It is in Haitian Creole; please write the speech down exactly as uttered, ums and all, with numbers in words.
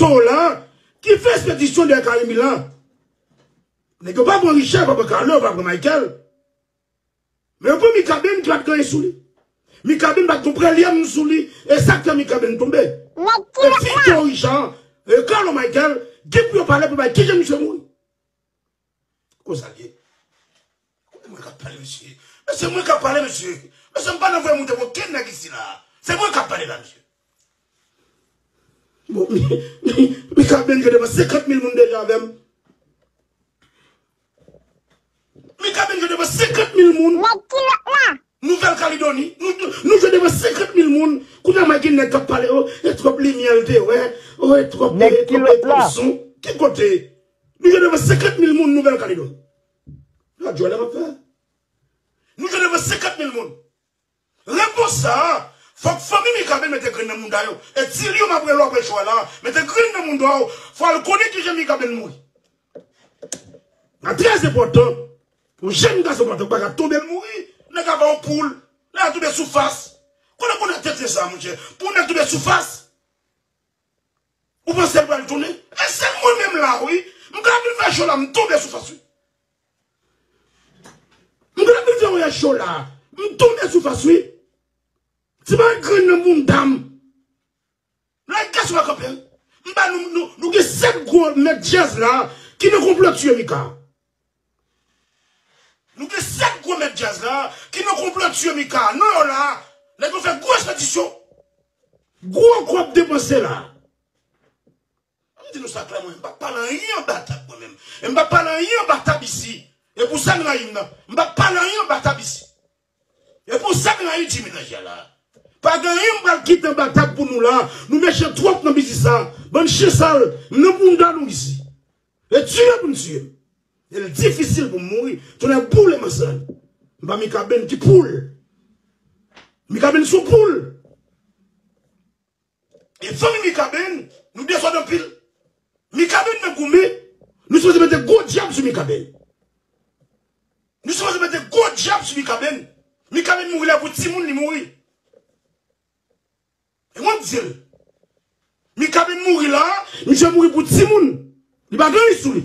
Toro la, ki fè ekspedisyon dèyè Carimi la. Nèg yo pa pran Richard, pa pran Carlo, pa pran Michael. Men yo pran Mikaben ki pa t gen anyen sou li. Mikaben pa t gen prèlyèm sou li. E sa k fè Mikaben tonbe. E fi Toro Richard, e Carlo Michael, gen pou yo pale pou bay kijan misye mouri. Kosa l ye? Kote mwen k ap pale, mesye? Mesye, mwen k ap pale, mesye. Mesye, m pa nan voye moute pou okenn nèg isi la. Se mwen k ap pale la, mesye. Bon, Mikaben jwe devan senkant mil moun deja avè m. Mikaben jwe devan senkant mil moun. Nèg kilòt la. Nouvèl Kaledoni. Nou, nou jwe devan senkant mil moun. Kounye a, mwen gen nèg k ap pale, o, e twòp limyè l te wè. O, e twòp, nèg e twòp, kilòt e twòp la. Son. Ki kote? Nou jwe devan senkant mil moun Nouvèl Kaledoni. Radyo la m ap fè. Nou jwe devan senkant mil moun. Repons sa a, fòk fanmi Mikaben mete grenn nan mouda yo. E Tilio, m ap rele w apre show a la, mete grenn nan mouda w. Fò al konnen kijan Mikaben mouri. Sa trè enpòtan. Yon jèn gason pa t, pa ka tonbe l mouri. Nèg la ba w poul. Nèg la tonbe sou fas. Konnen konnen tenten sa, monchè. Pou nèg tonbe sou fas. Ou panse l pral tounen? E se mwen menm la, wi. M ka vin fè show la, m tonbe sou fas, wi. M ka vin fè yon show la, m tonbe sou fas, wi. Ti bagay grenn nan mouda m. Nèg gason pa kanpe. M ba nou, nou, nou gen sèt gwo mèt djaz la ki nan konplo tiye Mika. Nou gen sèt gwo mèt djaz la ki nan konplo tiye Mika. Non, yo la, nèg yo fè gwo ekspedisyon. Gwo kòb depanse la. M di nou sa klè, mwen, m p ap pale anyen anba tab, mwen menm. E m p ap pale anyen anba tab isi. E pou sa n rayi m nan. M p ap pale anyen anba tab isi. E pou sa n rayi Jimmy Nanjè la. Pa gen anyen m pral kite anba tab pou nou la. Nou mechan twòp nan biznis sa. Bann chen sal, m nan bounda nou isi. E tiye pou n tiye m. E l difisil pou m mouri. Tonnè boule m ansanm. M pa Mikaben ki poul. Mikaben se yon poul. E fanmi Mikaben, nou dezòd anpil. Mikaben nan goumen, nou sipoze mete gwo djab sou Mikaben. Nou sipoze mete gwo djab sou Mikaben. Mikaben mouri la pou timoun li mouri. E mwen di l, Mikaben mouri la, misye mouri pou timoun. Li pa gen anyen sou li.